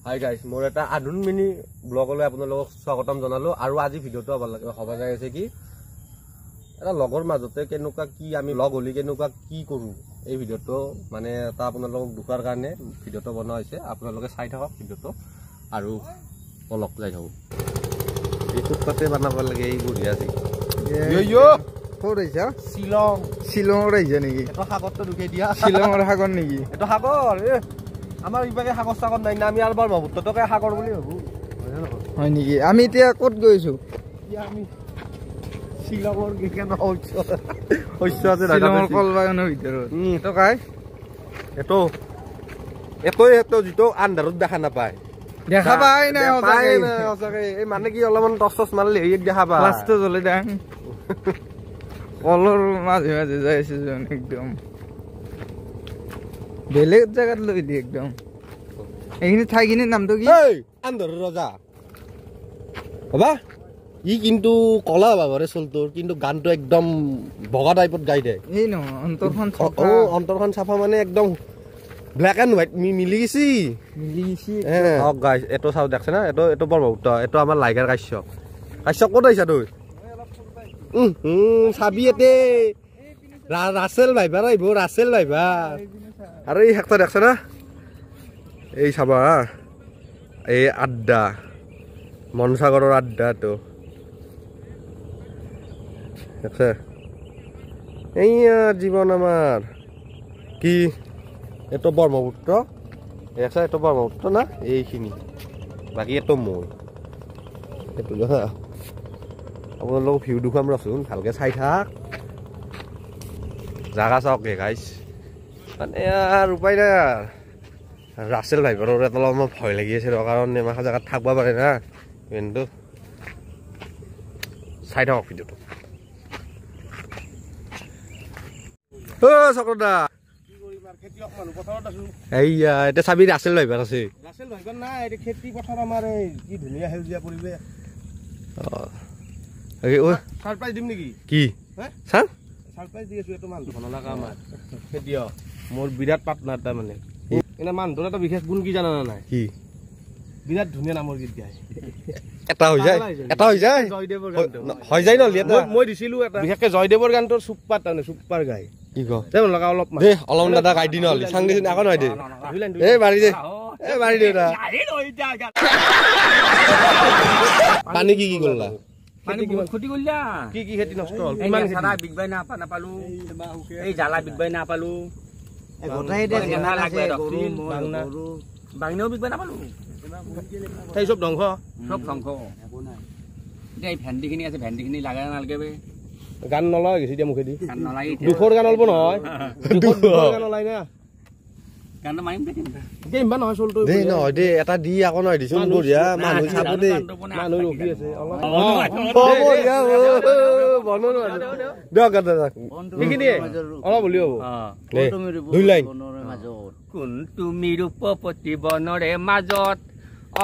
Hi guys, মোৰ এটা আধুন mini ব্লগলৈ আপোনালোকক স্বাগতম জনালোঁ। আৰু আজি ভিডিঅ'টো হ'ব যাই আছে কি এটা লগৰ মাজতে কেনেকুৱা কি আমি লগ হ'লি কেনেকুৱা কি কৰোঁ, এই ভিডিঅ'টো মানে এটা আপোনালোকক দুখাৰ কাৰণে ভিডিঅ'টো বনোৱা হৈছে। আপোনালোকে চাই থাকক ভিডিঅ'টো আৰু অলপ যাই থাকোঁ। এই ফুটপাতে বনাব লাগে, এই বঢ়িয়া আছে। শ্বিলং শ্বিলঙৰ আহিছে নেকি? এইটো সাগৰটো ঢুকাই দিয়া, শ্বিলঙৰ সাগৰ নেকি? এইটো সাগৰ। এ আমাৰ ইভাগে সাগৰ চাগৰ নাই না, আমি আৰু ব্ৰহ্মপুত্ৰটোকে সাগৰ বুলি ভাবোঁ। হয় নেকি? আমি এতিয়া ক'ত গৈছো? এতিয়া আমি শ্বিলঙৰ কেইখন শস্য আছে, শ্বিলঙৰ কলবাগানৰ ভিতৰত। এইটো কাই এইটো এইটোৱে সেইটো যিটো আন্ধাৰত দেখা নাপায়, দেখা পাই নাই সঁচাকে। এই মানে কি অলপমান টচ টচ মাৰিলে হেৰিত দেখা পায়। ক্লাছটো জ্বলি দেখ, কলৰ মাজে মাজে যাই আছে একদম বেলেগ জেগাত লৈ দিয়ে একদম। এইখিনি ঠাইখিনিৰ নামটো কি? আন্ধাৰৰ ৰজা হবা ই, কিন্তু কলা বাবাৰে চলটোৰ, কিন্তু গানটো একদম বগা টাইপত গাই দিয়ে। এই নহয় অন্তৰখন, অন্তৰখন চাফা মানে একদম ব্লেক এণ্ড হোৱাইট মিলি গৈছি, মিলি গৈছি। অ গাইছ, এইটো চাওঁ দেখছে না, এইটো এইটো ব্ৰহ্মপুত্ৰ, এইটো আমাৰ লাইগাৰ কাশ্যপ। কাশ্যপ ক'ত আহিছা তই? চাবি ইয়াতে ৰাছেল ভাইবাৰ আহিব, ৰাছেল ভাইবাৰ। আৰু এই শাকটা দেখছে না, এই চাবা হা, এই আড্ডা, মনসাগৰৰ আড্ডাটো দেখছে। এইয়া জীৱন আমাৰ কি, এইটো ব্ৰহ্মপুত্ৰ দেখছা, এইটো ব্ৰহ্মপুত্ৰ না এইখিনি, বাকী এইটো মই এইটো দেখা। আপোনালোকক ভিউ দেখুৱাম ৰচোন, ভালকে চাই থাক। জাগা চাওক হে গাইছ, মানে আৰু উপায় নাই আৰু। ৰাছেল ভাইবাৰৰ এটা অলপমান ভয় লাগি আছে, কাৰণ এমাহ জেগাত থাকিব পাৰে না। কিন্তু চাই থাকক ভিডিঅ'টো। অ' চক্ৰদা, এইয়া এতিয়া চাবি ৰাছেল ভাইবাৰ আছে। ৰাছেল ভাইবাৰ নাই, খেতি পথাৰ আমাৰ এই কি ধুনীয়া সেউজীয়া পৰিৱেশ। অঁ, ছাৰপ্ৰাইজ দিম নেকি? কি ছাৰ ছাৰপ্ৰাইজ দি আছো। এইটো মানুহটো ভনলাকা আমাৰ খেতিয়ক, মোৰ বিৰাট পাৰ্টনাৰ। তাৰমানে এনে মানুহটোৰ এটা বিশেষ গুণ কি জানা নাই? কি? বিৰাট ধুনীয়া নামৰ গীত গায়। এটা হৈ যায়, এটা হৈ যায়, জয়দেৱৰ গানটো হৈ যায় নহ'লে। এটা মই দিছিলো এটা বিশেষকে জয়দেৱৰ গানটোৰ চুপাৰ, তাৰমানে চুপাৰ গায়। কি ক লগা অলপ দে, অলপ দাদা গাই দি নহ'লে চাং দিছোন আকৌ নহয় দে। এই বাৰী দে, এই বাৰী দে। পানী কি কি কৰলা? ক্ষতি কৰিলা কি কি খেতি নষ্ট হ'ল? বিকবাই নাপালো, এই জ্বালা বিকবাই নাপালো, বাঙনাও বিকবাই নাপালো, সেই চব ধ্বংস, চব ধ্বংস। এতিয়া এই ভেন্দিখিনি আছে, ভেন্দিখিনি লাগা নালাগে। গান নলয় গৈছে এতিয়া মুখেদি, গান নলায়, দুখৰ গান অলপ নহয়, দুখৰ গান ওলাই না। গানটো মাৰিম দে, এতিয়া ইমান নহয় চলটো দে, নহয় দে, এটা দি আকৌ নহয় দিছোন। বঢ়িয়া মানুহ চাব দে, মানুহ ৰখি আছে অলপ। বঢ়িয়া দিয়ক দাদা, সেইখিনিয়ে অলপ হ'লেও হ'ব। দুই লাইন। কোন তুমি ৰূপপতি বনৰে মাজত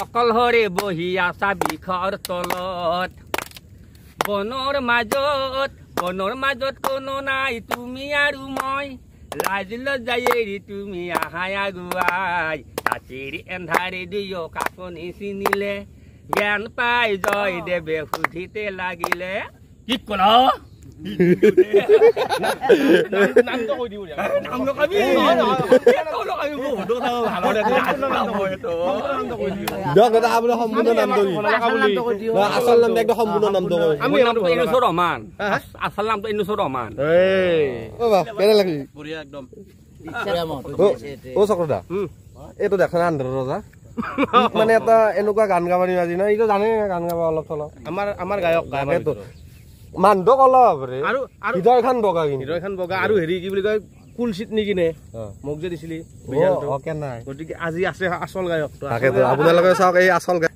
অকলশৰে বহি আছা বিষৰ তলত, বনৰ মাজত, বনৰ মাজত কোনো নাই তুমি আৰু মই, লাজ লজ্জাই এৰি তুমি আহাই আগুৱাই, ৰাতিৰ এন্ধাৰে দুয়ো কাকনি চিনিলে, জ্ঞান পাই জয় দেৱে সুধিতে লাগিলে। কি কলা আচল নামটো ইনুচৰ ৰহমান। অ চক্ৰদা, এইটো দেখা না আন্ধাৰৰ ৰজা, মানে এটা এনেকুৱা গান গাব আজি না, এইটো জানে গান গাব অলপ চলপ। আমাৰ আমাৰ গায়ক মানুহটোক অলপ হৃদয়খন বগা, কিন্তু হৃদয়খন বগা। আৰু হেৰি কি বুলি কয়, কুলচিত নিকিনে মোক যে দিছিলি, গতিকে আজি আছে আচল গায়কটো। তাকেতো আপোনালোকে চাওক এই আচল গায়ক।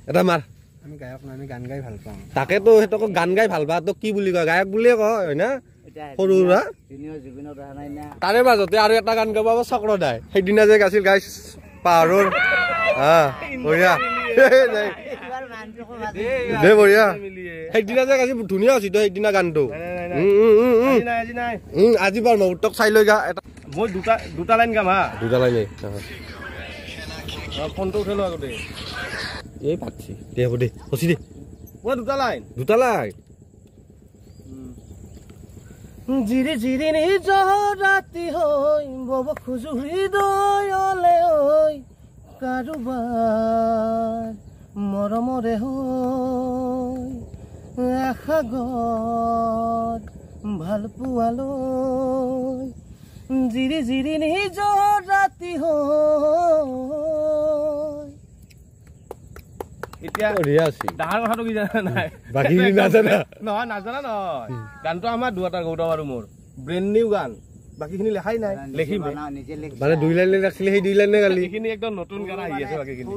এটা মাৰ। আমি গায়ক নহয়, আমি গান গাই ভাল পাওঁ। তাকেতো, সেইটো গান গাই ভাল পাওঁ তোক কি বুলি কয়, গায়ক বুলিয়ে কয় হয় না? সৰু সুৰা তাৰে মাজতে আৰু এটা গান গাব চক্ৰদাই, সেইদিনা যে গাইছিল গাইছ পাহাৰৰ। বঢ়িয়া দে, বঢ়িয়া। সেইদিনা যে গাইছিল ধুনীয়া হৈছে সেইদিনা গানটো। আজি ব্ৰহ্মপুত্ৰক চাই লৈ গা। মই দুটা লাইন গাম। হা, দুটা লাইনে। ফোনটো উঠাই লোৱা আগতে। এই পাতছি দে, হ'ব দে, হচি দে। মই দুটা লাইন, দুটা লাইন। জিৰি জিৰি নিজৰ ৰাতি হৈ বব খোজো হৃদয়লে ঐ, কাৰোবাৰ মৰমৰে হৈ এসাগৰ ভাল পোৱালৈ। জিৰি জিৰি নিজৰ ৰাতি হৈ। এতিয়া ডাঙৰ কথাটো কি জানা নাই? বাকী নাজানা নহয়, নাজানা নহয়। গানটো আমাৰ দুটা গৌতম আৰু মোৰ ব্ৰেণ্ড নিউ গান, বাকীখিনি লেখাই নাই, লিখিম মানে দুই লাইন ৰাখিলে সেই দুই লাইনে গালি। এইখিনি একদম নতুন গান আহি আছে বাকীখিনি।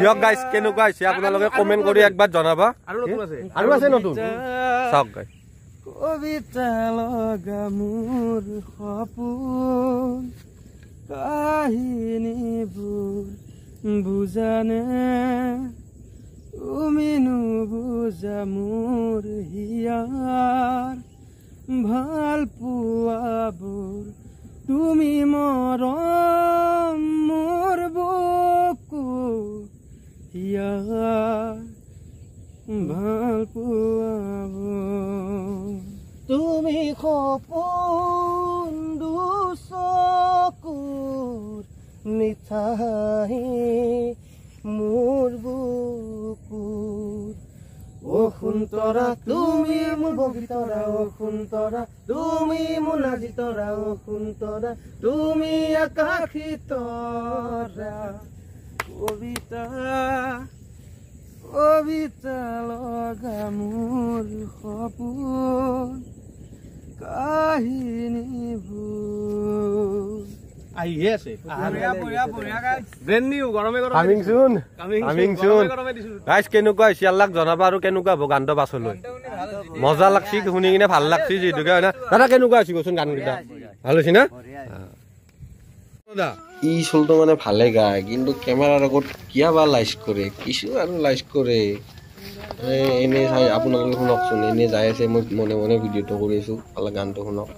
দিয়ক গাইছ, কেনেকুৱা হৈছে আপোনালোকে কমেণ্ট কৰি একবাৰ জনাবা। আৰু নতুন আছে, আৰু আছে নতুন, চাওক গাইছ। কবিতা লগা মোৰ সপোন কাহিনীবোৰ বুজানে, তুমি নুবুজা মোৰ হিয়াৰ ভাল পোৱাবোৰ, তুমি মৰম মোৰ বুকু হিয়াৰ ভাল পোৱাবোৰ। তুমি সপোন দুচকুৰ মিঠাই মোৰ বুকুৰ, অ সোণতৰা তুমি মোৰ বগীতৰা, অ সোণতৰা তুমি মোৰ নাজিতৰা, অ সোণতৰা তুমি আকাশী তৰা। কবিতা কবিতা লগা মোৰ সপোন কাহিনীবোৰ আহিয়ে আছে। ব্ৰেণ্ড নিউ, গৰমে গৰমে কামিং চুন, কামিং চুন। গাইছ কেনেকুৱা হৈছে আল্লাক জনাবা, আৰু কেনেকুৱা হ'ব গানটো পাছলৈ। মজা লাগছি শুনি কিনে, ভাল লাগছি যিহেতুকে, হয় না দাদা? কেনেকুৱা হৈছে কচোন গানকেইটা? ভাল হৈছে না? ই চলটো মানে ভালে গায়, কিন্তু কেমেৰাৰ আগত কিয় বা লাইচ কৰে, কিছু আৰু লাইচ কৰে। এনেই চাই আপোনালোকে শুনকচোন, এনেই যাই আছে, মই মনে মনে ভিডিঅ'টো কৰি আছোঁ, অলপ গানটো শুনক।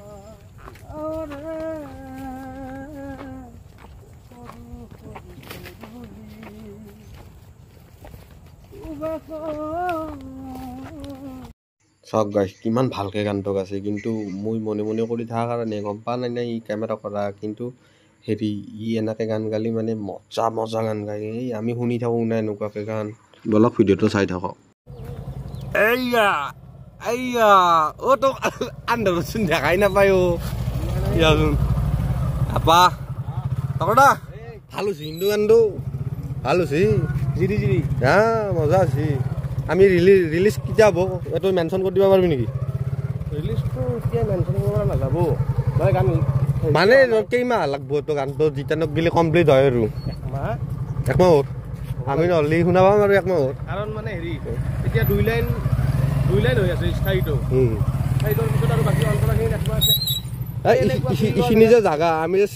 চাওক গাইছ কিমান ভালকৈ গানটো গাইছে, কিন্তু মই মনে মনে কৰি থকাৰ কাৰণে গম পোৱা নাই নাই ই কেমেৰা কৰা, কিন্তু হেৰি ই এনেকৈ গান গালি মানে মজা মজা গান গায়। এই আমি শুনি থাকোঁ না এনেকুৱাকৈ গান। বলক ভিডিঅ'টো চাই থাকক। এইয়া এইয়া অ' তোক আন্ধাৰতচোন দেখাই নাপায় অ'। ইয়াচোন আপা তকৰা ভাল হৈছে, হিন্দু গানটো ভাল হৈছে, জিৰি জিৰি হা মজা হৈছে। আমি ৰিলিজ কেতিয়া হ'ব এইটো মেনশ্যন কৰি দিব পাৰিবি নেকি? ৰিলিজটো এতিয়া মেনশ্যন কৰিব পৰা নাযাব, মানে গান মানে কেইমাহ লাগব এইটো গানটো যেতিয়া গ'লে কমপ্লিট হয় আৰু একমাহত আমি নহ'লে শুনা পাম আৰু একমাহত। কাৰণ মানে হেৰি এতিয়া দুই লাইন হৈ আছে স্থায়ীটো, স্থায়ীটোৰ পিছত আৰু বাকী অন্তৰাখিনি ৰাখিব আছে। এইখিনি যে জাগা আমি যে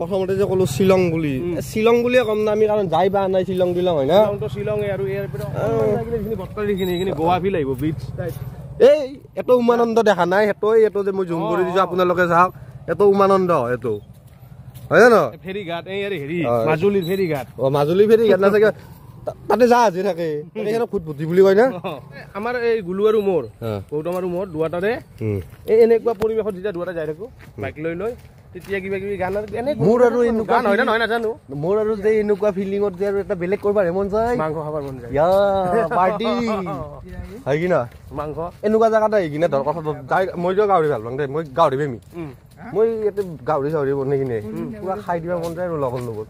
প্ৰথমতে যে ক'লো শ্বিলং বুলি, শ্বিলং বুলিয়ে ক'ম না আমি, কাৰণ যাই পোৱা নাই শ্বিলং টিলং, হয় না? শ্বিলঙে আৰু ইয়াৰ গোৱা ফিল আহিব, বিচ টাইপ। এই এইটো উমানন্দ দেখা নাই, সেইটো এইটো যে মই জুম কৰি দিছোঁ আপোনালোকে চাওক, এইটো উমানন্দ, এইটো হয় জানো? ফেৰীঘাট, এই হেৰি মাজুলীৰ ফেৰীঘাট। অ মাজুলী ফেৰীঘাট না চাগে, তাতে জাহাজ থাকে, সেইকাৰণে ফুটফুটি বুলি কয় না। আমাৰ এই গুলু আৰু মোৰ, গৌতম আৰু মোৰ দুৱাটাৰে এই এনেকুৱা পৰিৱেশত যেতিয়া দুৱাটা যাই থাকো বাইক লৈ লৈ, তেতিয়া কিবা কিবি গান এনে মোৰ আৰু এনেকুৱা গান হয় না নহয় নাজানো, মোৰ আৰু যে এনেকুৱা ফিলিঙত যে আৰু এটা বেলেগ কৰবাৰ মন যায়, মাংস খাবৰ মন যায়, পাৰ্টি হয় কি না? মাংস এনেকুৱা জেগাত আহি কিনে ধৰ কথাটো যাই, মই যে গাহৰি ভাল পাওঁ দেই, মই গাহৰি প্ৰেমী, মই ইয়াতে গাহৰি চাহৰি বনাই কিনে পুৰা খাই দিব মন যায় আৰু লগৰ লগত,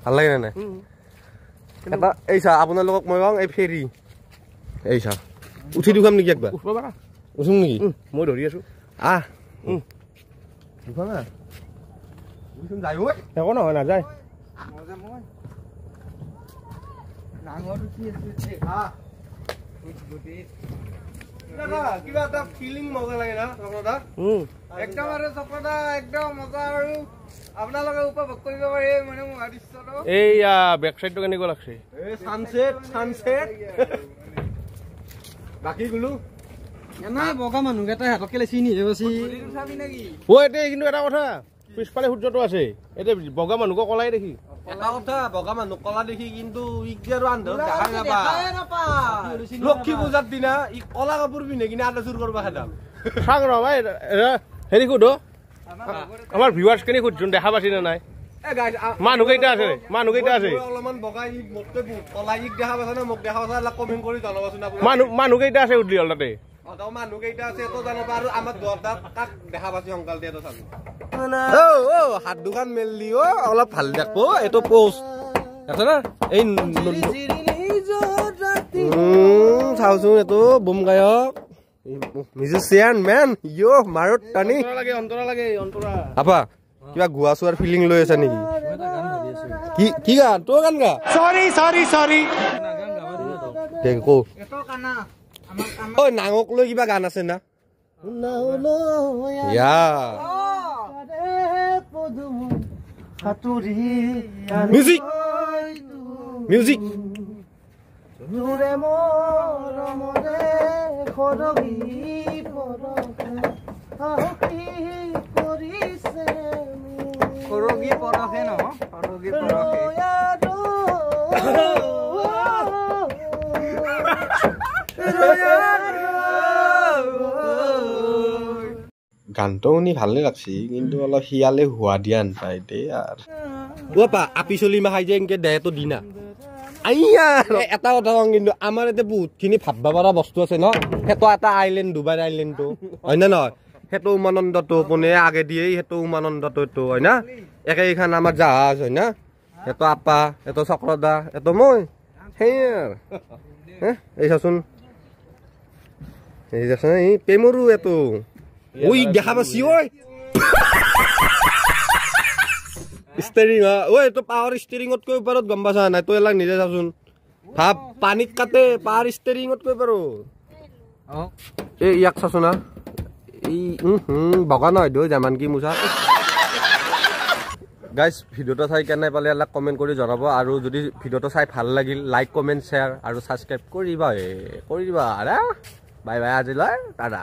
ভাল লাগে নে নাই? এটা এই চা আপোনালোকক মই কওঁ, এই ফেৰী এই চা উঠি দুখাম নেকি একবাৰ? উঠোঁ নেকি? মই ধৰি আছো। আহ একো নহয় নাযায়। কিবা এটা ফিলিং মজা লাগে না চক্ৰদা? একদম আৰু চক্ৰদা একদম মজা, আৰু আপোনালোকে উপভোগ কৰিব পাৰে মানে মোৰ দৃশ্যটো। এইয়া বেক চাইডটো কেনেকুৱা লাগছে? এই সানসেট, সানসেট। বাকী গুলু নাই বগা মানুহকেইটা হাতত কেলে চিনি বছি। অ এতিয়া কিন্তু এটা কথা, পিছফালে সূৰ্যটো আছে। এতিয়া বগা মানুহক কলাই দেখি। এটা কথা, বগা মানুহ কলা দেখি, কিন্তু ইক যে আৰু আন্ধাৰত দেখাই নাপা। লক্ষী পূজাৰ দিনা ই কলা কাপোৰ পিন্ধি কিনে আটা চুৰ কৰবা খেদাম। চাং ৰ ভাই, হেৰি সোধ, আমাৰ ভিউৱাৰ্ছ খিনি সোধচোন দেখা পাইছি নে নাই? মানুহ কেইটা আছে? মানুহ কেইটা আছে? অলপমান বগা, ই মোতকৈ বহুত কলা, ইক দেখা পাইছা নে মোক দেখা পাইছা? কমেণ্ট কৰি জনাবাচোন। মানুহ কেইটা আছে উঠলি হ'ল তাতে? মানুহ কেইটা আছে এইটো জানাবা, আৰু আমাৰ দুৱাৰটা কাক দেখা পাইছি সোনকালে এইটো চাবি। হাত দুখন মেলি অ অলপ ভাল দেখব এইটো পোষ্ট আছে না এই চাওচোন এইটো বুম গায়ক মিউজিচিয়ান মেন ইয়ো মাৰত টানি অন্তৰা লাগে অন্তৰা। আপা কিবা গোৱা চোৱাৰ ফিলিং লৈ আছা নেকি? কি কি গান? তোৰ গান গা। সৰি সৰি সৰি ক ঐ নাঙক লৈ কিবা গান আছে না? মিউজিক মিউজিক গানটো শুনি ভালে লাগছি, কিন্তু অলপ শিয়ালে হোৱা দিয়া নাপায় দেই। আৰু অ আপি চলি মাখাই যে এনেকে দেহটো দিনা আইয়া। এটা কথা কওঁ, কিন্তু আমাৰ ইয়াতে বহুতখিনি ভাববা পৰা বস্তু আছে ন। সেইটো এটা আইলেণ্ড, ডুবাইৰ আইলেণ্ডটো হয় নে নহয়? সেইটো উমানন্দটো কোনে আগে দিয়েই, সেইটো উমানন্দটো এইটো হয় না? একেইখন আমাৰ জাহাজ হয় না? সেইটো আপা, এইটো চক্ৰদা, এইটো মই, সেয়ে আৰু। এই চাচোন, এই চাচোন, এই প্ৰেমৰো এইটো ঐ দেখা পাইছি ঐ ষ্টেৰিং ঐ এইটো পাৱাৰ ষ্টেৰিঙতকৈ ওপৰত, গম পাইছা নাই? তই এলাক নিজে চাচোন, ভাব পানীত কাটে পাৱাৰ ষ্টেৰিঙতকৈ পাৰো। এই ইয়াক চাচোন, এই বগা নহয় দৈ জামান কি মোচা। গাইজ ভিডিঅ'টো চাই কেনে পালে এলাক কমেণ্ট কৰি জনাব, আৰু যদি ভিডিঅ'টো চাই ভাল লাগিল লাইক কমেণ্ট শ্বেয়াৰ আৰু ছাবস্ক্ৰাইব কৰি দিবা, কৰি দিবা। আৰে বাই বাই, আজিলৈ টাটা।